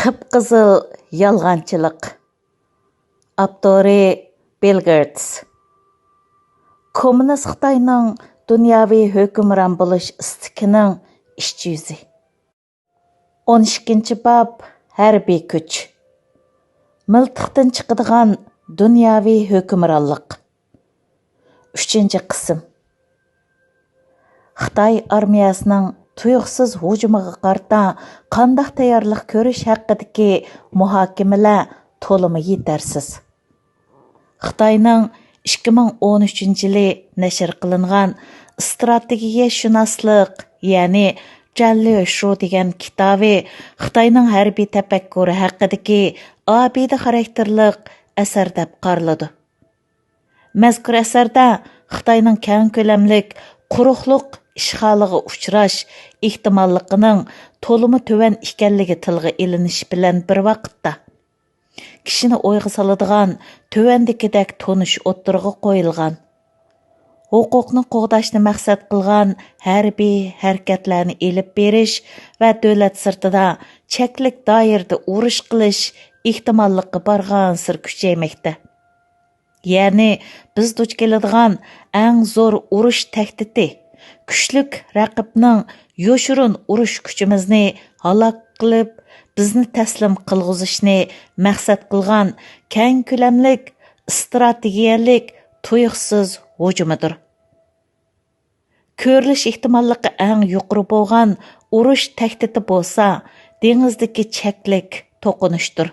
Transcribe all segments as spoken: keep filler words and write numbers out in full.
قىپقىزىل يالغانچىلىق. ئاپتورى: بىل گېيتس. كوممۇنىست خىتاينىڭ دۇنياۋى ھۆكۈمران بولۇش ئىستىكىنىڭ ئىچ يۈزى. ئون ئىككىنچى باب. ھەربىي كۈچ. مىلتىقتىن چىقىدىغان دۇنياۋى ھۆكۈمرانلىق. ئۈچىنچى قىسىم. خىتاي ئارمىيەسىنىڭ تۇيۇقسىز ھۇجۇمىغا قارىتا قانداق تەييارلىق كۆرۈش ھەققىدىكى مۇھاكىمىلەر تولىمۇ يېتەرسىز. خىتاينىڭ ئىككى مىڭ ئون ئۈچىنچى يىلى نەشر قىلىنغان ئىستراتېگىيەشۇناسلىق، يەنى جەنليۇشۇ دېگەن كىتابى خىتاينىڭ ھەربىي تەپەككۇرى ھەققىدىكى ئابىدە خاراكتېرلىق ئەسەر دەپ قارىلىدۇ. مەزكۇر ئەسەردە خىتاينىڭ كەڭ كۆلەملىك قۇرۇقلۇق ئىشغالىغا ئۇچراش ئېھتىماللىقىنىڭ تولىمۇ تۆۋەن ئىكەنلىكى تىلغا ئېلىنىشى بىلەن بىر ۋاقىتتا، كىشىنى ئويغا سالىدىغان تۆۋەندىكىدەك تونۇش ئوتتۇرىغا قويۇلغان: ھوقۇقنى قوغداشنى مەقسەت قىلغان ھەربىي ھەرىكەتلەرنى ئېلىپ بېرىش ۋە دۆلەت سىرتىدا چەكلىك دائىرىدە ئۇرۇش قىلىش ئېھتىماللىقى بارغانسېرى كۈچەيمەكتە. يەنى بىز دۇچ كېلىدىغان ئەڭ زور ئۇرۇش تەھدىتى، كۈچلۈك رەقىبنىڭ يوشۇرۇن ئۇرۇش كۈچىمىزنى ھالاك قىلىپ، بىزنى تەسلىم قىلغۇزۇشنى مەقسەت قىلغان كەڭ كۆلەملىك ئىستراتېگىيەلىك تۇيۇقسىز ھۇجۇمىدۇر. كۆرۈلۈش ئېھتىماللىقى ئەڭ يۇقىرى بولغان ئۇرۇش تەھدىتى بولسا دېڭىزدىكى چەكلىك توقۇنۇشتۇر.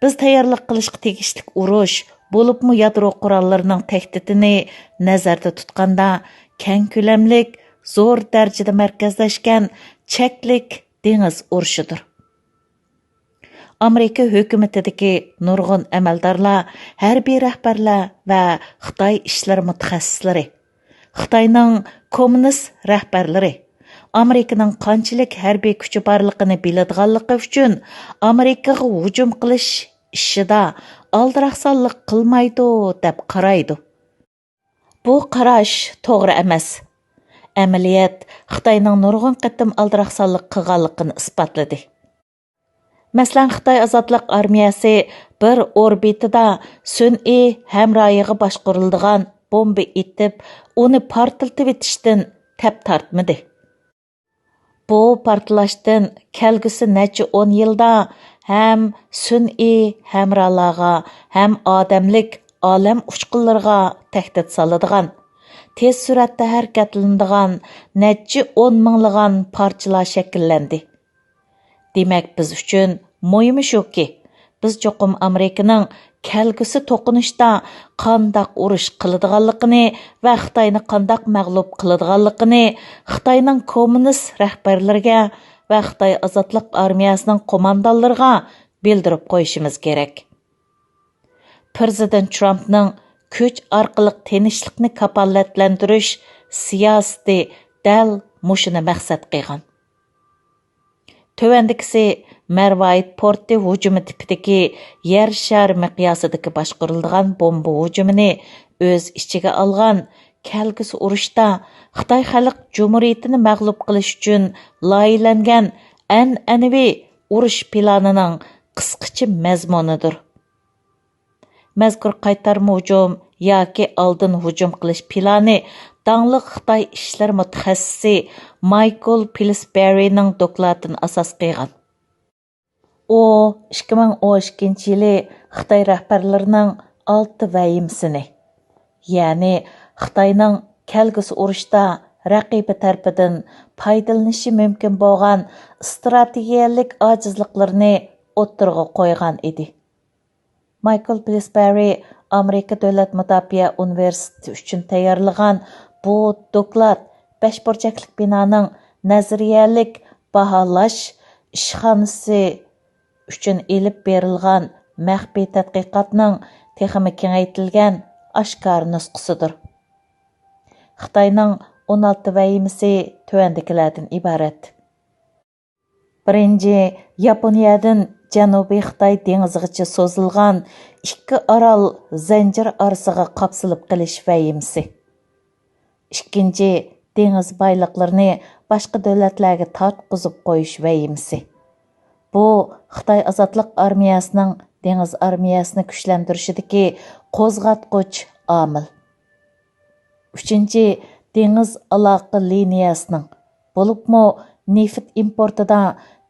بىز تەييارلىق قىلىشقا تېگىشلىك ئۇرۇش، بولۇپمۇ يادرو قوراللىرىنىڭ تەھدىتىنى نەزەردە تۇتقاندا، كەڭ كۆلەملىك، زور دەرىجىدە مەركەزلەشكەن چەكلىك دېڭىز ئۇرۇشىدۇر. ئامېرىكا ھۆكۈمىتىدىكى نۇرغۇن ئەمەلدارلار، ھەربىي رەھبەرلەر ۋە خىتاي ئىشلىرى مۇتەخەسسىسلىرى، خىتاينىڭ كوممۇنىست رەھبەرلىرى ئامېرىكىنىڭ قانچىلىك ھەربىي كۈچى بارلىقىنى بىلىدىغانلىقى ئۈچۈن، ئامېرىكىغا ھۇجۇم قىلىش ئىشىدا ئالدىراقسانلىق قىلمايدۇ، دەپ قارايدۇ. بۇ قاراش توغرا ئەمەس. ئەمەلىيەت خىتاينىڭ نۇرغۇن قېتىم ئالدىراقسانلىق قىلغانلىقىنى ئىسپاتلىدى. مەسىلەن، خىتاي ئازادلىق ئارمىيەسى بىر ئوربىتىدا سۈنئىي ھەمراھىغا باشقۇرۇلىدىغان بومبا ئېتىپ، ئۇنى پارتلىتىۋېتىشتىن تەپ تارتمىدى. بۇ پارتلاشتىن كەلگۈسى نەچچە ئون يىلدا ھەم سۈنئىي ھەمراھلارغا، ھەم ئادەملىك ئالەم ئۇچقۇنلىرىغا تەھدىت سالىدىغان، تېز سۈرئەتتە ھەرىكەتلىنىدىغان نەچچە ئون مىڭلىغان پارچىلار شەكىللەندى. دېمەك، بىز ئۈچۈن مۇھىمى شۇكى، بىز چوقۇم ئامېرىكىنىڭ كەلگۈسى توقۇنۇشتا قانداق ئۇرۇش قىلىدىغانلىقىنى ۋە خىتاينى قانداق مەغلۇپ قىلىدىغانلىقىنى خىتاينىڭ كوممۇنىست رەھبەرلىرىگە ۋە خىتاي ئازادلىق ئارمىيەسىنىڭ قوماندانلىرىغا بىلدۈرۈپ قويۇشىمىز كېرەك. پىرېزىدېنت ترامپنىڭ كۈچ ئارقىلىق تىنچلىقنى كاپالەتلەندۈرۈش سىياسىتى دەل مۇشۇنى مەقسەت قىلغان. تۆۋەندىكىسى مەرۋايىت پورتى ھۇجۇمى تىپىدىكى يەر شارى مىقياسىدىكى باشقۇرۇلىدىغان بومبا ھۇجۇمىنى ئۆز ئىچىگە ئالغان، كەلگۈسى ئۇرۇشتا خىتاي خەلق جۇمھۇرىيىتىنى مەغلۇپ قىلىش ئۈچۈن لايىھەلەنگەن ئەنئەنىۋى ئۇرۇش پىلانىنىڭ قىسقىچە مەزمۇنىدۇر. مەزكۇر قايتارما ھۇجۇم ياكى ئالدىن ھۇجۇم قىلىش پىلانى داڭلىق خىتاي ئىشلىرى مۇتەخەسسىسى مايكل پىلسبېررىنىڭ دوكلاتىنى ئاساس قىلغان. ئۇ ئىككى مىڭ ئون ئىككىنچى يىلى خىتاي رەھبەرلىرىنىڭ ئالتە ۋەھىمىسىنى، يەنى خىتاينىڭ كەلگۈسى ئۇرۇشتا رەقىبى تەرىپىدىن پايدىلىنىشى مۇمكىن بولغان ئىستراتېگىيەلىك ئاجىزلىقلىرىنى ئوتتۇرىغا قويغان ئىدى. مايكل پىلسبېررى ئامېرىكا دۆلەت مۇداپىئە ئۇنىۋېرسىتېتى ئۈچۈن تەييارلىغان بۇ دوكلات بەش بۇرجەكلىك بىنانىڭ نەزەرىيەلىك باھالاش ئىشخانىسى ئۈچۈن ئېلىپ بېرىلغان مەخپىي تەتقىقاتنىڭ تېخىمۇ كېڭەيتىلگەن ئاشكارا نۇسخىسىدۇر. خىتاينىڭ ئون ئالتە ۋەھىمىسى تۆۋەندىكىلەردىن ئىبارەت. بىرىنچى، ياپونىيەدىن جەنۇبىي خىتاي دېڭىزىغىچە سوزۇلغان ئىككى ئارال زەنجىرى ئارىسىغا قاپسىلىپ قېلىش ۋەھىمىسى. ئىككىنچى، دېڭىز بايلىقلىرىنى باشقا دۆلەتلەرگە تارتقۇزۇپ قويۇش ۋەھىمىسى. بۇ خىتاي ئازادلىق ئارمىيەسىنىڭ دېڭىز ئارمىيەسىنى كۈچلەندۈرۈشىدىكى قوزغاتقۇچ ئامىل. ئۈچىنچى، دېڭىز ئالاقە لىنىيەسىنىڭ، بولۇپمۇ نېفىت ئىمپورتىدا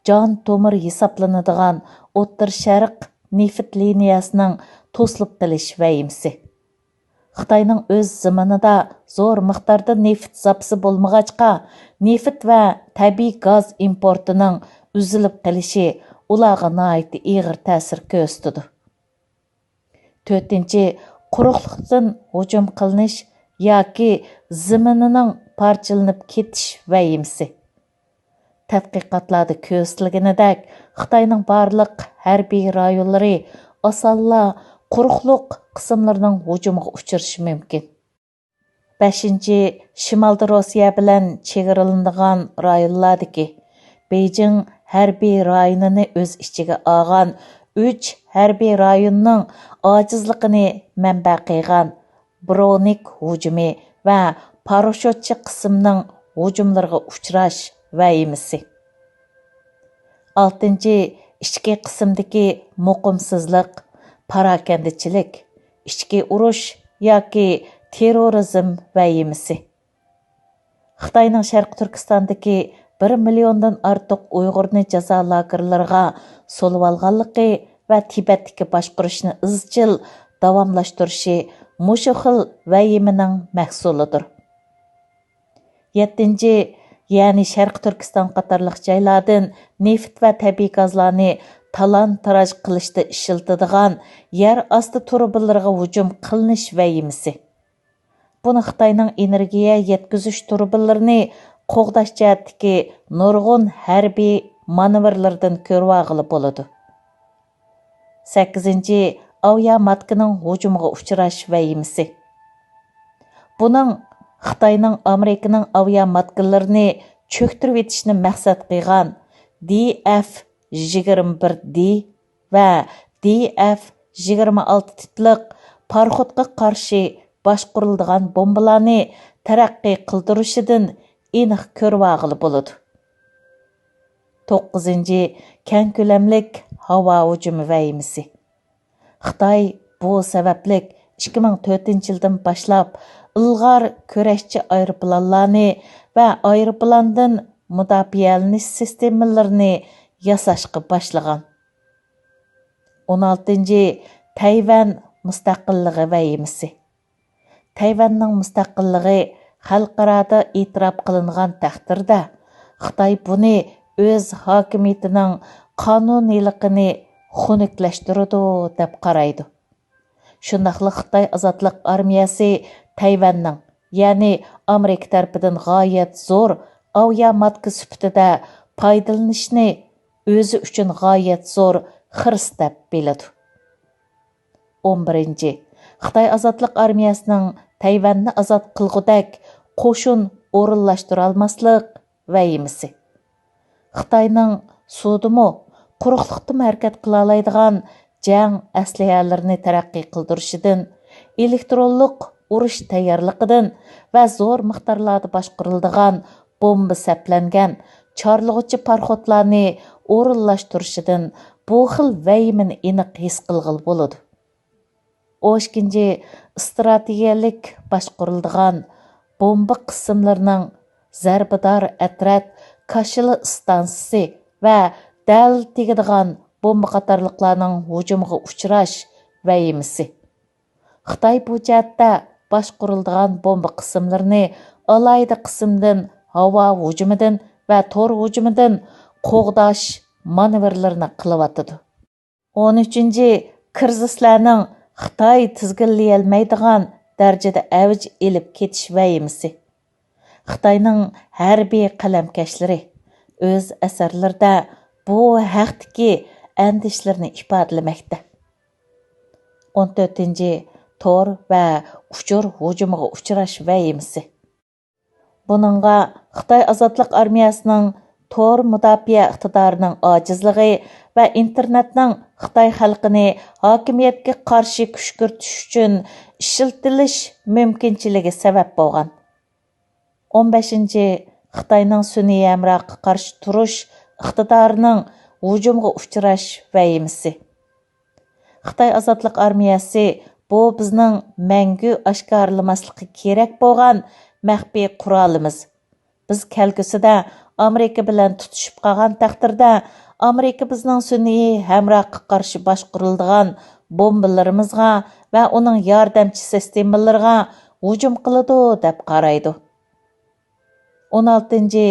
جان تومۇر ھېسابلىنىدىغان ئوتتۇرا شەرق نېفىت لىنىيەسىنىڭ توسۇلۇپ قېلىش ۋەھىمىسى. خىتاينىڭ ئۆز زېمىنىدا زور مىقداردا نېفىت زاپىسى بولمىغاچقا، نېفىت ۋە تەبىئىي گاز ئىمپورتىنىڭ ئۈزۈلۈپ قېلىشى ئۇلارغا ناھايىتى ئېغىر تەسىر كۆرسىتىدۇ. تۆتىنچى، قۇرۇقلۇقتىن ھۇجۇم قىلىنىش ياكى زېمىنىنىڭ پارچىلىنىپ كېتىش ۋەھىمىسى. تەتقىقاتلاردا كۆرسىتىلگىنىدەك، خىتاينىڭ بارلىق ھەربىي رايونلىرى ئاسانلا قۇرۇقلۇق قىسىملىرىنىڭ ھۇجۇمىغا ئۇچرىشى مۇمكىن. بەشىنچى، شىمالدا روسىيە بىلەن چېگرىلىنىدىغان رايونلاردىكى، بېيجىڭ ھەربىي رايونىنى ئۆز ئىچىگە ئالغان ئۈچ ھەربىي رايوننىڭ ئاجىزلىقىنى مەنبە قىلغان برونىك ھۇجۇمى ۋە پاراشوتچى قىسىمنىڭ ھۇجۇملىرىغا ئۇچراش ۋەھىمىسى. ئالتىنچى، ئىچكى قىسىمدىكى مۇقىمسىزلىق، پاراكەندىچىلىك، ئىچكى ئۇرۇش ياكى تېررورىزم ۋەھىمىسى. خىتاينىڭ شەرقىي تۈركىستاندىكى بىر مىليوندىن ئارتۇق ئۇيغۇرنى جازا لاگېرلىرىغا سولىۋالغانلىقى ۋە تىبەتتىكى باشقۇرۇشنى ئىزچىل داۋاملاشتۇرۇشى مۇشۇ خىل ۋەھىمىنىڭ مەھسۇلىدۇر. يەتتىنچى، يەنى شەرقىي تۈركىستان قاتارلىق جايلاردىن نېفىت ۋە تەبىئىي گازلارنى تالان-تاراج قىلىشتا ئىشلىتىدىغان يەر ئاستى تۇرۇبىلىرىغا ھۇجۇم قىلىنىش ۋەھىمىسى. بۇنى خىتاينىڭ ئېنېرگىيە يەتكۈزۈش تۇرۇبىلىرىنى قوغداش جەھەتتىكى نۇرغۇن ھەربىي مانېۋىرلىرىدىن كۆرۈۋالغىلى بولىدۇ. سەككىزىنچى، ئاۋىياماتكىنىڭ ھۇجۇمىغا ئۇچراش ۋەھىمىسى. بۇنىڭ خىتاينىڭ ئامېرىكىنىڭ ئاۋىياماتكىلىرىنى چۆكتۈرۈۋېتىشنى مەقسەت قىلغان دى ئېف يىگىرمە بىر دى ۋە دى ئېف يىگىرمە ئالتە تىپلىق پاراخوتقا قارشى باشقۇرۇلىدىغان بومبىلارنى تەرەققىي قىلدۇرۇشىدىن ئېنىق كۆرۈۋالغىلى بولىدۇ. توققۇزىنچى، كەڭ كۆلەملىك ھاۋا ھۇجۇمى ۋەھىمىسى. خىتاي بۇ سەۋەبلىك ئىككى مىڭ تۆتىنچى يىلدىن باشلاپ ئىلغار كۈرەشچى ئايروپىلانلارنى ۋە ئايروپىلاندىن مۇداپىئەلىنىش سىستېمىلىرىنى ياساشقا باشلىغان. ئون ئالتىنچى، تەيۋەن مۇستەقىللىقى ۋەھىمىسى. تەيۋەننىڭ مۇستەقىللىقى خەلقئارادا ئېتىراپ قىلىنغان تەقدىردە، خىتاي بۇنى ئۆز ھاكىمىيىتىنىڭ قانۇنىيلىقىنى خۇنۈكلەشتۈرىدۇ، دەپ قارايدۇ. شۇنداقلا خىتاي ئازادلىق ئارمىيەسى تەيۋەننىڭ، يەنى ئامېرىكا تەرىپىدىن غايەت زور ئاۋىياماتكا سۈپىتىدە پايدىلىنىشنى ئۆزى ئۈچۈن غايەت زور خىرىس دەپ بىلىدۇ. ئون بىرىنچى، خىتاي ئازادلىق ئارمىيەسىنىڭ تەيۋەننى ئازاد قىلغۇدەك قوشۇن ئورۇنلاشتۇرالماسلىق ۋەھىمىسى. خىتاينىڭ سۇدىمۇ قۇرۇقلۇقتىمۇ ھەرىكەت قىلالايدىغان جەڭ ئەسلىھەلىرىنى تەرەققىي قىلدۇرۇشىدىن، ئېلېكترونلۇق ئۇرۇش تەييارلىقىدىن ۋە زور مىقدارلاردا باشقۇرۇلىدىغان بومبا سەپلەنگەن چارلىغۇچى پاراخوتلارنى ئورۇنلاشتۇرۇشىدىن بۇ خىل ۋەھىمىنى ئېنىق ھېس قىلغىلى بولىدۇ. ئون ئىككىنچى، ئىستراتېگىيەلىك باشقۇرۇلىدىغان بومبا قىسىملىرىنىڭ زەربىدار ئەترەت كاشىلا ئىستانسىسى ۋە دەل تېگىدىغان بومبا قاتارلىقلارنىڭ ھۇجۇمىغا ئۇچراش ۋەھىمىسى. خىتاي بۇ جەھەتتە باشقۇرۇلىدىغان بومبا قىسىملىرىنى ئالاھىدە قىسىمدىن ھاۋا ھۇجۇمىدىن ۋە تور ھۇجۇمىدىن قوغداش مانېۋىرلىرىنى قىلىۋاتىدۇ. ئون ئۈچىنچى، كىرىزىسلارنىڭ خىتاي تىزگىنلىيەلمەيدىغان دەرىجىدە ئەۋج ئېلىپ كېتىش ۋەھىمىسى. خىتاينىڭ ھەربىي قەلەمكەشلىرى ئۆز ئەسەرلىرىدە بۇ ھەقتىكى ئەندىشىلىرىنى ئىپادىلىمەكتە. ئون تۆتىنچى، تور ۋە ئۇچۇر ھۇجۇمىغا ئۇچراش ۋەھىمىسى. بۇنىڭغا خىتاي ئازادلىق ئارمىيەسىنىڭ تور مۇداپىئە ئىقتىدارىنىڭ ئاجىزلىقى ۋە ئىنتېرنېتنىڭ خىتاي خەلقىنى ھاكىمىيەتكە قارشى كۈشكۈرتۈش ئۈچۈن ئىشلىتىلىش مۇمكىنچىلىكى سەۋەب بولغان. ئون بەشىنچى، خىتاينىڭ سۈنئىي ھەمراھقا قارشى تۇرۇش ئىقتىدارىنىڭ ھۇجۇمغا ئۇچراش ۋەھىمىسى. خىتاي ئازادلىق ئارمىيەسى بۇ بىزنىڭ مەڭگۈ ئاشكارىلىماسلىقى كېرەك بولغان مەخپىي قورالىمىز. بىز كەلگۈسىدە ئامېرىكا بىلەن تۇتۇشۇپ قالغان تەقدىردە، ئامېرىكا بىزنىڭ سۈنئىي ھەمراھقا قارشى باشقۇرۇلىدىغان بومبىلىرىمىزغا ۋە ئۇنىڭ ياردەمچى سىستېمىلىرىغا ھۇجۇم قىلىدۇ، دەپ قارايدۇ. ئون ئالتىنچى،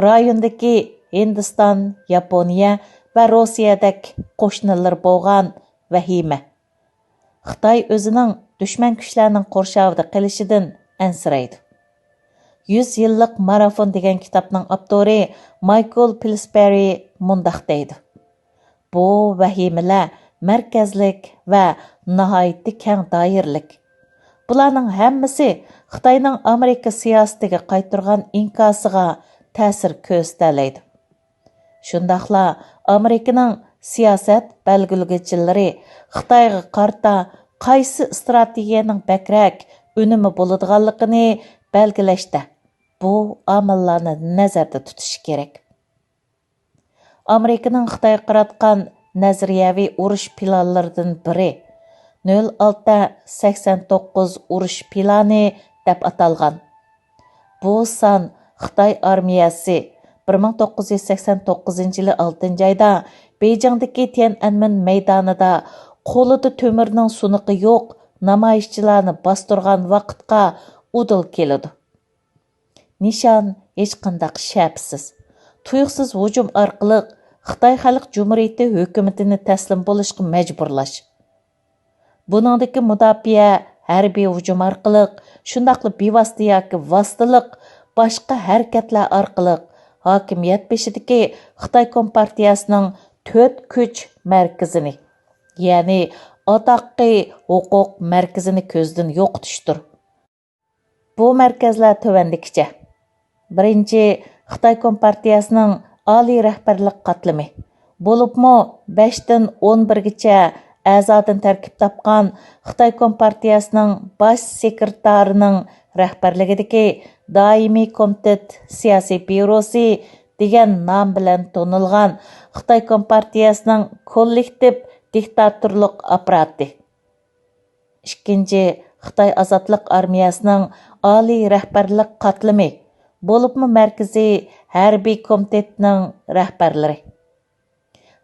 رايوندىكى ھىندىستان، ياپونىيە ۋە روسىيەدەك قوشنىلىرى بولغان ۋەھىمە. خىتاي ئۆزىنىڭ دۈشمەن كۈچلەرنىڭ قورشاۋىدا قېلىشىدىن ئەنسىرەيدۇ. يۈز يىللىق مارافون دېگەن كىتابنىڭ ئاپتورى مايكل پىلسبېرى مۇنداق دەيدۇ: بۇ ۋەھىمىلەر مەركەزلىك ۋە ناھايىتى كەڭ دائىرىلىك. بۇلارنىڭ ھەممىسى خىتاينىڭ ئامېرىكا سىياسىتىگە قايتۇرغان ئىنكاسىغا تەسىر كۆرسىتەلەيدۇ. شۇنداقلا ئامېرىكىنىڭ سىياسەت بەلگىلىگۈچىلىرى خىتايغا قارىتا قايسى ئىستراتېگىيەنىڭ بەكرەك ئۈنۈمى بولىدىغانلىقىنى بەلگىلەشتە بۇ ئامىللارنى نەزەردە تۇتۇشى كېرەك. ئامېرىكىنىڭ خىتايغا قاراتقان نەزەرىيەۋى ئۇرۇش پىلانلىرىدىن بىرى، نۆل ئالتە سەكسەن توققۇز ئۇرۇش پىلانى دەپ ئاتالغان. بۇ سان خىتاي ئارمىيەسى بىر مىڭ توققۇز يۈز سەكسەن توققۇزىنچى يىلى ئالتىنچى ئايدا بېيجىڭدىكى تيەنئەنمېن مەيدانىدا قولىدا تۆمۈرنىڭ سۇنۇقى يوق نامايىشچىلارنى باستۇرغان ۋاقىتقا ئۇدۇل كېلىدۇ. نىشان ھېچقانداق شەپىسىز، تۇيۇقسىز ھۇجۇم ئارقىلىق خىتاي خەلق جۇمھۇرىيىتى ھۆكۈمىتىنى تەسلىم بولۇشقا مەجبۇرلاش. بۇنىڭدىكى مۇداپىئە ھەربىي ھۇجۇم ئارقىلىق، شۇنداقلا بىۋاسىتە ياكى ۋاسىتىلىق باشقا ھەرىكەتلەر ئارقىلىق ھاكىمىيەت بېشىدىكى خىتاي كومپارتىيەسىنىڭ تۆت كۈچ مەركىزىنى، يەنى ئاتاققى ھوقۇق مەركىزىنى كۆزدىن يوقىتىشتۇر. بۇ مەركەزلەر تۆۋەندىكىچە. بىرىنچى، خىتاي كومپارتىيەسىنىڭ ئالىي رەھبەرلىك قاتلىمى، بولۇپمۇ بەشتىن ئون بىرگىچە ئەزادىن تەركىب تاپقان خىتاي كومپارتىيەسىنىڭ باش سېكرېتارىنىڭ رەھبەرلىكىدىكى دائىمىي كومىتېت سىياسىي بيۇروسى دېگەن نام بىلەن تونۇلغان خىتاي كومپارتىيەسىنىڭ كوللېكتىپ دىكتاتورلۇق ئاپپاراتى. ئىككىنچى، خىتاي ئازادلىق ئارمىيەسىنىڭ ئالىي رەھبەرلىك قاتلىمى، بولۇپمۇ مەركىزىي ھەربىي كومىتېتنىڭ رەھبەرلىرى.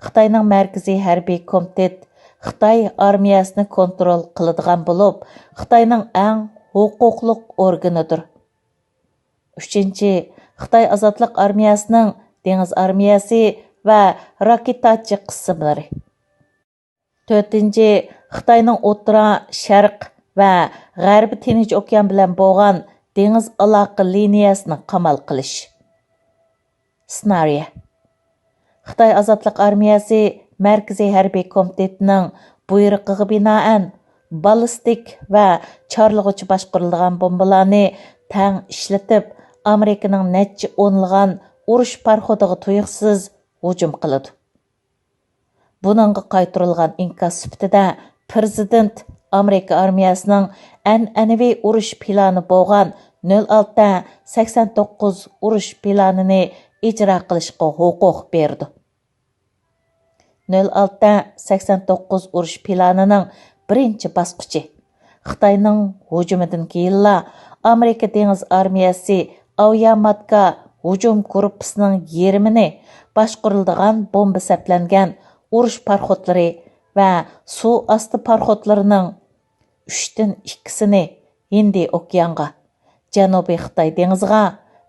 خىتاينىڭ مەركىزىي ھەربىي كومىتېت خىتاي ئارمىيەسىنى كونترول قىلىدىغان بولۇپ، خىتاينىڭ ئەڭ ھوقۇقلۇق ئورگىنىدۇر. ئۈچىنچى، خىتاي ئازادلىق ئارمىيەسىنىڭ دېڭىز ئارمىيەسى ۋە راكېتاچى قىسىملىرى. تۆتىنچى، خىتاينىڭ ئوتتۇرا، شەرق ۋە غەربىي تىنچ ئوكيان بىلەن بولغان دېڭىز ئالاقە لىنىيەسىنى قامال قىلىش. سېنارىيە. خىتاي ئازادلىق ئارمىيەسى مەركىزىي ھەربىي كومىتېتىنىڭ بۇيرۇقىغا بىنائەن، باللىستىك ۋە چارلىغۇچى باشقۇرۇلىدىغان بومبىلارنى تەڭ ئىشلىتىپ، ئامېرىكىنىڭ نەچچە ئونلىغان ئۇرۇش پاراخوتىغا تۇيۇقسىز ھۇجۇم قىلىدۇ. بۇنىڭغا قايتۇرۇلغان ئىنكاس سۈپىتىدە، پىرېزىدېنت ئامېرىكا ئارمىيەسىنىڭ ئەنئەنىۋى ئۇرۇش پىلانى بولغان نۆل ئالتە سەكسەن توققۇز ئۇرۇش پىلانىنى ئىجرا قىلىشقا ھوقۇق بېرىدۇ. نۆل ئالتە سەكسەن توققۇز ئۇرۇش پىلانىنىڭ بىرىنچى باسقۇچى. خىتاينىڭ ھۇجۇمىدىن كېيىنلا، ئامېرىكا دېڭىز ئارمىيەسى ئاۋىياماتكا ھۇجۇم گۇرۇپپىسىنىڭ يېرىمىنى باشقۇرۇلىدىغان بومبا سەپلەنگەن ئۇرۇش پاراخوتلىرى ۋە سۇ ئاستى پاراخوتلىرىنىڭ ئۈچتىن ئىككىسىنى ھىندى ئوكيانغا، جەنۇبىي خىتاي دېڭىزىغا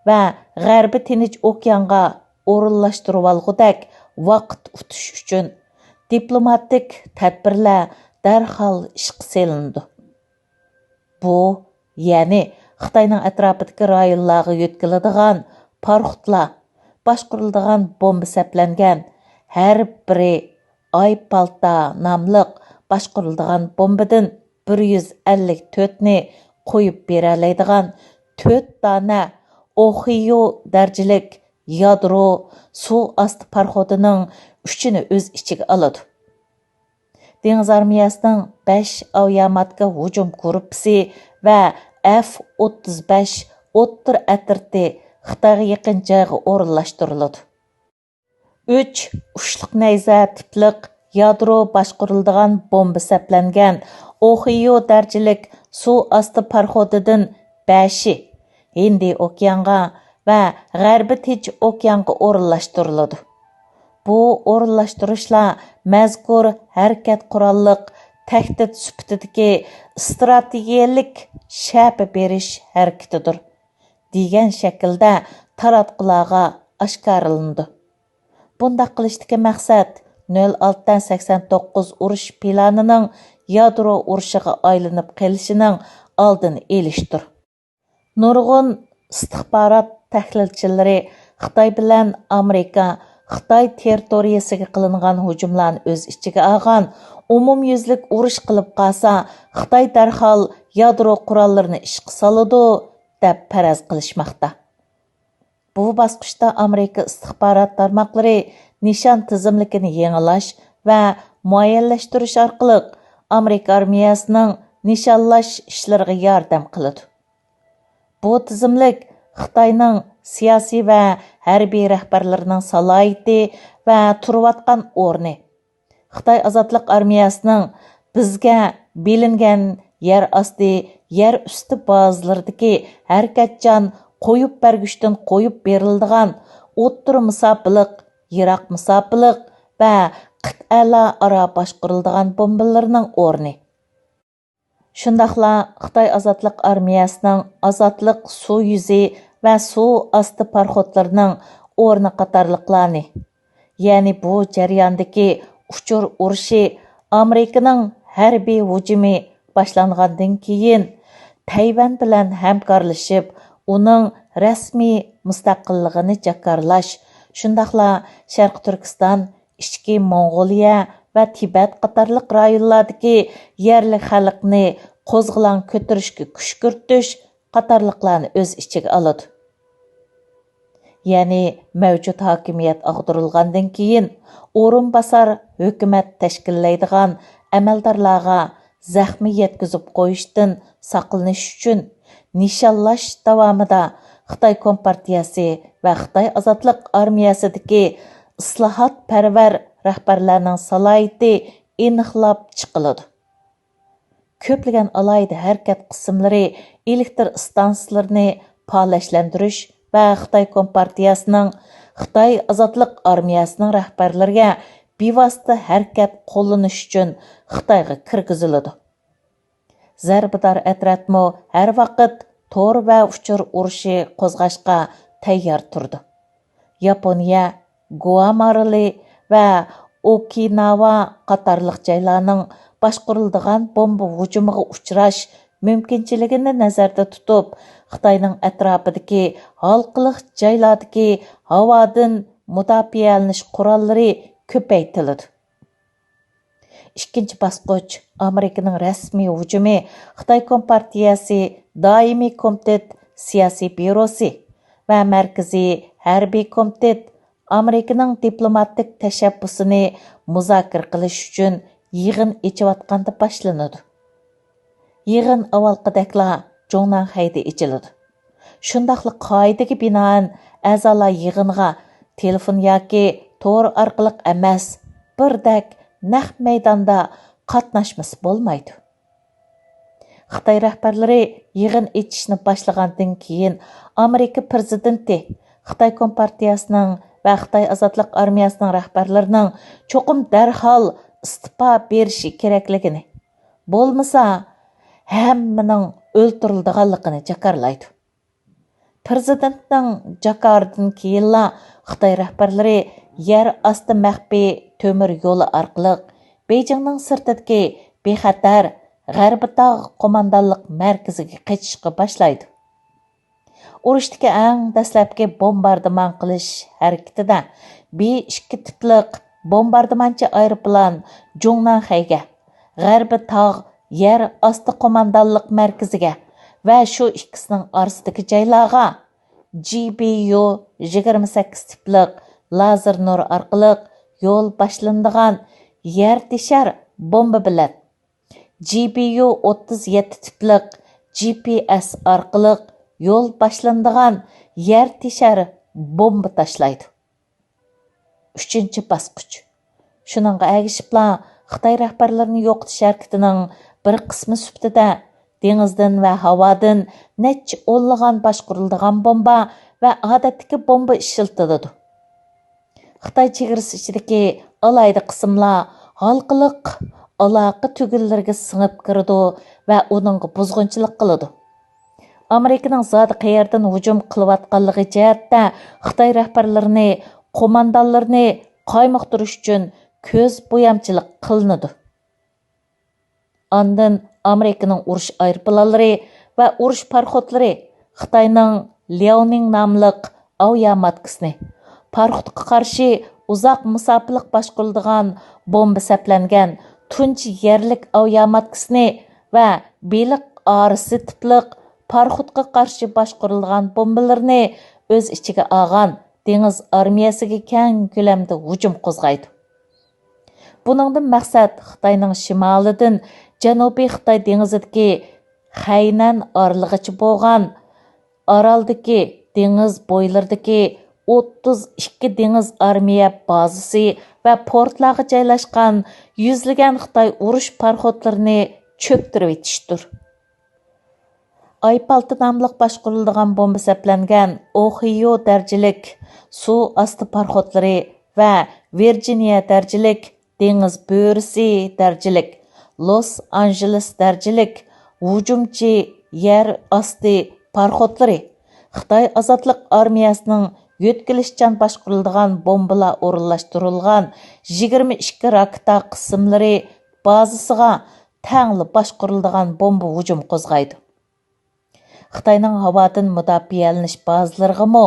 ۋە غەربىي تىنچ ئوكيانغا ئورۇنلاشتۇرۇۋالغۇدەك ۋاقىت ئۇتۇش ئۈچۈن دىپلوماتىك تەدبىرلەر دەرھال ئىشقا سېلىنىدۇ. بۇ، يەنى خىتاينىڭ ئەتراپىدىكى رايونلارغا يۆتكىلىدىغان پاراخوتلار، باشقۇرۇلىدىغان بومبا سەپلەنگەن ھەر بىرى ئاي پالتا ناملىق باشقۇرۇلىدىغان بومبىدىن بىر يۈز ئەللىك تۆتنى قويۇپ بېرەلەيدىغان تۆت دانە ئوھىيو دەرىجىلىك يادرو سۇ ئاستى پاراخوتىنىڭ ئۈچىنى ئۆز ئىچىگە ئالىدۇ. دېڭىز ئارمىيەسىنىڭ بەش ئاۋىياماتكا ھۇجۇم گۇرۇپپىسى ۋە ئەف ئوتتۇز بەش ئوتتۇرا ئەترىتى خىتايغا يېقىن جايغا ئورۇنلاشتۇرۇلىدۇ. ئۈچ ئۇچلۇق نەيزە تىپلىق يادرو باشقۇرۇلىدىغان بومبا سەپلەنگەن ئوھىيو دەرىجىلىك سۇ ئاستى پاراخوتىدىن بەشى ھىندى ئوكيانغا ۋە غەربىي تىنچ ئوكيانغا ئورۇنلاشتۇرۇلىدۇ. بۇ ئورۇنلاشتۇرۇشلار مەزكۇر ھەرىكەت قوراللىق تەھدىت سۈپىتىدىكى ئىستراتېگىيەلىك شەپە بېرىش ھەرىكىتىدۇر، دېگەن شەكىلدە تاراتقۇلارغا ئاشكارىلىنىدۇ. بۇنداق قىلىشتىكى مەقسەت نۆل ئالتە سەكسەن توققۇز ئۇرۇش پىلانىنىڭ يادرو ئۇرۇشىغا ئايلىنىپ قېلىشىنىڭ ئالدىنى ئېلىشتۇر. نۇرغۇن ئىستىخبارات تەھلىلچىلىرى خىتاي بىلەن ئامېرىكا خىتاي تېررىتورىيەسىگە قىلىنغان ھۇجۇملارنى ئۆز ئىچىگە ئالغان ئومۇميۈزلۈك ئۇرۇش قىلىپ قالسا، خىتاي دەرھال يادرو قوراللىرىنى ئىشقا سالىدۇ، دەپ پەرەز قىلىشماقتا. بۇ باسقۇچتا ئامېرىكا ئىستىخبارات تارماقلىرى نىشان تىزىملىكىنى يېڭىلاش ۋە مۇئەييەنلەشتۈرۈش ئارقىلىق ئامېرىكا ئارمىيەسىنىڭ نىشانلاش ئىشلىرىغا ياردەم قىلىدۇ. بۇ تىزىملىك خىتاينىڭ سىياسىي ۋە ھەربىي رەھبەرلىرىنىڭ سالاھىيىتى ۋە تۇرۇۋاتقان ئورنى، خىتاي ئازادلىق ئارمىيەسىنىڭ بىزگە بېلىنگەن يەر ئاستى، يەر ئۈستى بازىلىرىدىكى ھەرىكەتچان قويۇپ بەرگۈچتىن قويۇپ بېرىلىدىغان ئوتتۇرا مۇساپىلىق، يىراق مۇساپىلىق ۋە قىتئەلەر ئارا باشقۇرۇلىدىغان بومبىلىرىنىڭ ئورنى. شۇنداقلا خىتاي ئازادلىق ئارمىيەسىنىڭ ئازادلىق سۇ يۈزى ۋە سۇ ئاستى پاراخوتلىرىنىڭ ئورنى قاتارلىقلارنى، يەنى بۇ جەرياندىكى ئۇچۇر ئۇرۇشى ئامېرىكىنىڭ ھەربىي ھۇجۇمى باشلانغاندىن كېيىن، تەيۋەن بىلەن ھەمكارلىشىپ، ئۇنىڭ رەسمىي مۇستەقىللىقىنى جاكارلاش، شۇنداقلا شەرقىي تۈركىستان، ئىچكى موڭغۇلىيە ۋە تىبەت قاتارلىق رايونلاردىكى يەرلىك خەلقنى قوزغىلاڭ كۆتۈرۈشكە كۈشكۈرتۈش قاتارلىقلارنى ئۆز ئىچىگە ئالىدۇ. يەنى مەۋجۇت ھاكىمىيەت ئاغدۇرۇلغاندىن كېيىن، ئورۇنباسار ھۆكۈمەت تەشكىللەيدىغان ئەمەلدارلارغا زەخمە يەتكۈزۈپ قويۇشتىن ساقلىنىش ئۈچۈن، نىشانلاش داۋامىدا خىتاي كومپارتىيەسى ۋە خىتاي ئازادلىق ئارمىيەسىدىكى ئىسلاھاتپەرۋەر رەھبەرلەرنىڭ سالاھىيىتى ئېنىقلاپ چىقىلىدۇ. كۆپلىگەن ئالاھىدە ھەرىكەت قىسىملىرى ئېلېكتر ئىستانسىلىرىنى پائالىيەتلەندۈرۈش ۋە خىتاي كومپارتىيەسىنىڭ، خىتاي ئازادلىق ئارمىيەسىنىڭ رەھبەرلىرىگە بىۋاسىتە ھەرىكەت قوللىنىش ئۈچۈن خىتايغا كىرگۈزۈلىدۇ. زەربىدار ئەترەتمۇ ھەر ۋاقىت تور ۋە ئۇچۇر ئۇرۇشى قوزغاشقا تەييار تۇرىدۇ. ياپونىيە، گۇا مارىلى ۋە ئوكىناۋا قاتارلىق جايلارنىڭ باشقۇرۇلىدىغان بومبا ھۇجۇمىغا ئۇچراش مۇمكىنچىلىكىنى نەزەردە تۇتۇپ، خىتاينىڭ ئەتراپىدىكى ھالقىلىق جايلاردىكى ھاۋادىن مۇداپىئەلىنىش قوراللىرى كۆپەيتىلىدۇ. ئىككىنچى باسقۇچ، ئامېرىكىنىڭ رەسمىي ھۇجۇمى خىتاي كومپارتىيەسى دائىمىي كومىتېت سىياسىي بيۇروسى ۋە مەركىزىي ھەربىي كومىتېت ئامېرىكىنىڭ دىپلوماتىك تەشەببۇسىنى مۇزاكىرە قىلىش ئۈچۈن يىغىن ئېچىۋاتقاندا باشلىنىدۇ. يىغىن ئاۋۋالقىدەكلا جۇڭناڭخەيدە ئېچىلىدۇ. شۇنداقلا قائىدىگە بىنائەن ئەزالار يىغىنغا تېلېفون ياكى تور ئارقىلىق ئەمەس، بىردەك نەق مەيداندا قاتناشمىسا بولمايدۇ. خىتاي رەھبەرلىرى يىغىن ئېچىشنى باشلىغاندىن كېيىن، ئامېرىكا پىرېزىدېنتى خىتاي كومپارتىيەسىنىڭ ۋە خىتاي ئازادلىق ئارمىيەسىنىڭ رەھبەرلىرىنىڭ چوقۇم دەرھال ئىستېپا بېرىشى كېرەكلىكىنى، بولمىسا ھەممىنىڭ ئۆلتۈرۈلىدىغانلىقىنى جاكارلايدۇ. پىرېزىدېنتنىڭ جاكارىدىن كېيىنلا خىتاي رەھبەرلىرى يەر ئاستى مەخپىي تۆمۈر يولى ئارقىلىق بېيجىڭنىڭ سىرتىدىكى بىخەتەر غەربىي تاغ قوماندانلىق مەركىزىگە قېچىشقا باشلايدۇ. ئۇرۇشتىكى ئەڭ دەسلەپكى بومباردىمان قىلىش ھەرىكىتىدە بى ئىككى تىپلىق بومباردىمانچى ئايروپىلان جۇڭناڭخەيگە، غەربىي تاغ يەر ئاستى قوماندانلىق مەركىزىگە ۋە شۇ ئىككىسىنىڭ ئارىسىدىكى جايلارغا جى بى يۇ يىگىرمە سەككىز تىپلىق لازېر نۇر ئارقىلىق يول باشلىنىدىغان يەر تېشەر بومبا بىلەن جى بى يۇ ئوتتۇز يەتتە تىپلىق جى پى ئېس ئارقىلىق يول باشلىنىدىغان يەر تېشەر بومبا تاشلايدۇ. ئۈچىنچى باسقۇچ. شۇنىڭغا ئەگىشىپلا، خىتاي رەھبەرلىرىنى يوقىتىش ھەرىكىتىنىڭ بىر قىسمى سۈپىتىدە دېڭىزدىن ۋە ھاۋادىن نەچچە ئونلىغان باشقۇرۇلىدىغان بومبا ۋە ئادەتتىكى بومبا ئىشلىتىلىدۇ. خىتاي چېگرىسى ئىچىدىكى ئالاھىدە قىسىملار ھالقىلىق ئالاقە تۈگۈنلىرىگە سىڭىپ كىرىدۇ ۋە ئۇنىڭغا بۇزغۇنچىلىق قىلىدۇ. ئامېرىكىنىڭ زادى قەيەردىن ھۇجۇم قىلىۋاتقانلىقى جەھەتتە خىتاي رەھبەرلىرىنى، قوماندانلىرىنى قايمۇقتۇرۇش ئۈچۈن كۆز بويامچىلىق قىلىنىدۇ. ئاندىن ئامېرىكىنىڭ ئۇرۇش ئايروپىلانلىرى ۋە ئۇرۇش پاراخوتلىرى خىتاينىڭ لياۋنىڭ ناملىق ئاۋىياماتكىسىنى، پاراخوتقا قارشى ئۇزاق مۇساپىلىق باشقۇرۇلىدىغان بومبا سەپلەنگەن تۇنجى يەرلىك ئاۋىياماتكىسىنى ۋە بېلىق ئارىسى تىپلىق پاراخوتقا قارشى باشقۇرۇلىدىغان بومبىلىرىنى ئۆز ئىچىگە ئالغان دېڭىز ئارمىيەسىگە كەڭ كۆلەمدە ھۇجۇم قوزغايدۇ. بۇنىڭدىن مەقسەت خىتاينىڭ شىمالىدىن جەنۇبىي خىتاي دېڭىزىدىكى خەينەن ئارىلىغىچە بولغان ئارالدىكى دېڭىز بويلىرىدىكى ئوتتۇز ئىككى دېڭىز ئارمىيە بازىسى ۋە پورتلارغا جايلاشقان يۈزلىگەن خىتاي ئۇرۇش پاراخوتلىرىنى چۆكتۈرۈۋېتىشتۇر. ئايپالتا ناملىق باشقۇرۇلىدىغان بومبا سەپلەنگەن ئوھىيو دەرىجىلىك سۇ ئاستى پاراخوتلىرى ۋە ۋىرجىنىيە دەرىجىلىك دېڭىز بۆرىسى دەرىجىلىك، لوس ئانژېلېس دەرىجىلىك ھۇجۇمچى يەر ئاستى پاراخوتلىرى خىتاي ئازادلىق ئارمىيەسىنىڭ يۆتكىلىشچان باشقۇرۇلىدىغان بومبىلار ئورۇنلاشتۇرۇلغان يىگىرمە ئىككى راكېتا قىسىملىرى بازىسىغا تەڭلا باشقۇرۇلىدىغان بومبا ھۇجۇم قوزغايدۇ. خىتاينىڭ ھاۋادىن مۇداپىئەلىنىش بازىلىرىغىمۇ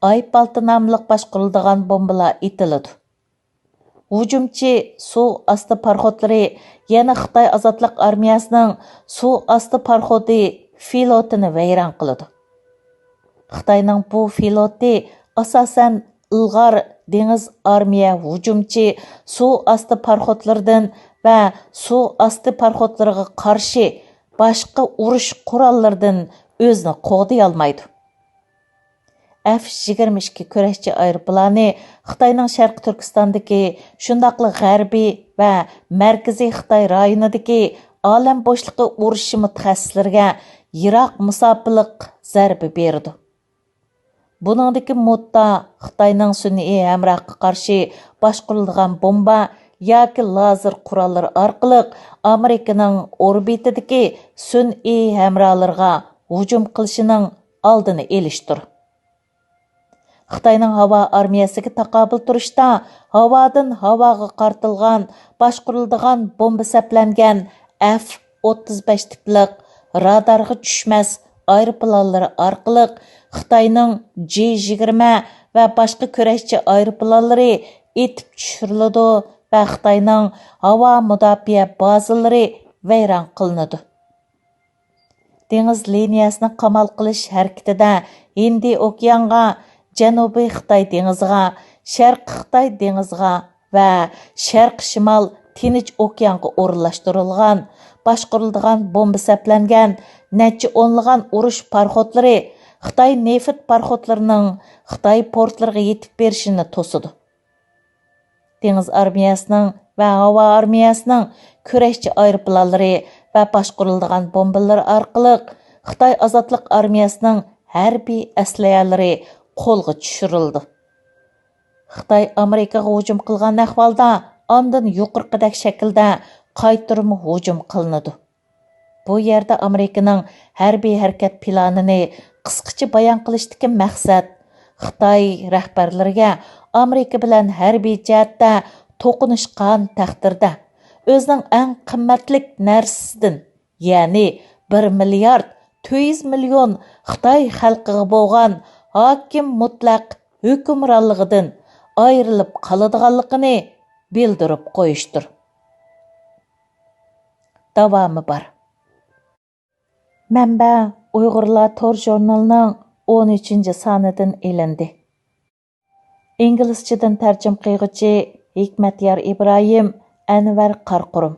ئايپالتا ناملىق باشقۇرۇلىدىغان بومبىلار ئېتىلىدۇ. ھۇجۇمچى سۇ ئاستى پاراخوتلىرى يەنە خىتاي ئازادلىق ئارمىيەسىنىڭ سۇ ئاستى پاراخوتى فلوتىنى ۋەيران قىلىدۇ. خىتاينىڭ بۇ فلوتى ئاساسەن ئىلغار دېڭىز ئارمىيە ھۇجۇمچى سۇ ئاستى پاراخوتلىرىدىن ۋە سۇ ئاستى پاراخوتلىرىغا قارشى باشقا ئۇرۇش قوراللىرىدىن ئۆزىنى قوغدىيالمايدۇ. ئەف يىگىرمە ئىككى كۈرەشچى ئايروپىلانى خىتاينىڭ شەرقىي تۈركىستاندىكى، شۇنداقلا غەربىي ۋە مەركىزىي خىتاي رايونىدىكى ئالەم بوشلۇقى ئۇرۇشى مۇتەخەسسىسلىرىگە يىراق مۇساپىلىق زەربە بېرىدۇ. بۇنىڭدىكى مۇددا خىتاينىڭ سۈنئىي ھەمراھقا قارشى باشقۇرۇلىدىغان بومبا ياكى لازېر قوراللىرى ئارقىلىق ئامېرىكىنىڭ ئوربىتىدىكى سۈنئىي ھەمراھلىرىغا ھۇجۇم قىلىشىنىڭ ئالدىنى ئېلىشتۇر. خىتاينىڭ ھاۋا ئارمىيەسىگە تاقابىل تۇرۇشتا ھاۋادىن ھاۋاغا قارىتىلغان باشقۇرۇلىدىغان بومبا سەپلەنگەن ئەف ئوتتۇز بەش تىپلىق رادارغا چۈشمەس ئايروپىلانلىرى ئارقىلىق خىتاينىڭ جى يىگىرمە ۋە باشقا كۈرەشچى ئايروپىلانلىرى ئېتىپ چۈشۈرۈلىدۇ ۋە خىتاينىڭ ھاۋا مۇداپىئە بازىلىرى ۋەيران قىلىنىدۇ. دېڭىز لىنىيەسىنى قامال قىلىش ھەرىكىتىدە ھىندى ئوكيانغا، جەنۇبىي خىتاي دېڭىزىغا، شەرقىي خىتاي دېڭىزىغا ۋە شەرقىي شىمال تىنچ ئوكيانغا ئورۇنلاشتۇرۇلغان، باشقۇرۇلىدىغان بومبا سەپلەنگەن نەچچە ئونلىغان ئۇرۇش پاراخوتلىرى خىتاي نېفىت پاراخوتلىرىنىڭ خىتاي پورتلىرىغا يېتىپ بېرىشىنى توسىدۇ. دېڭىز ئارمىيەسىنىڭ ۋە ھاۋا ئارمىيەسىنىڭ كۈرەشچى ئايروپىلانلىرى ۋە باشقۇرۇلىدىغان بومبىلىرى ئارقىلىق خىتاي ئازادلىق ئارمىيەسىنىڭ ھەربىي ئەسلىھەلىرى قولغا چۈشۈرۈلىدۇ. خىتاي ئامېرىكىغا ھۇجۇم قىلغان ئەھۋالدا ئاندىن يۇقىرىقىدەك شەكىلدە قايتۇرما ھۇجۇم قىلىنىدۇ. بۇ يەردە ئامېرىكىنىڭ ھەربىي ھەرىكەت پىلانىنى قىسقىچە بايان قىلىشتىكى مەقسەت، خىتاي رەھبەرلىرىگە ئامېرىكا بىلەن ھەربىي جەھەتتە توقۇنۇشقان تەقدىردە، ئۆزىنىڭ ئەڭ قىممەتلىك نەرسىسىدىن، يەنى بىر مىليارد تۆت يۈز مىليون خىتاي خەلقىگە بولغان ھاكىم مۇتلەق ھۆكۈمرانلىقىدىن ئايرىلىپ قالىدىغانلىقىنى بىلدۈرۈپ قويۇشتۇر. داۋامى بار. مەنبە: ئۇيغۇرلار تور ژۇرنىلىنىڭ ئون ئۈچىنچى سانىدىن ئېلىندى. ئىنگلىزچىدىن تەرجىمە قىلغۇچى: ھېكمەتيار ئىبراھىم، ئەنۋەر قاراقۇرۇم.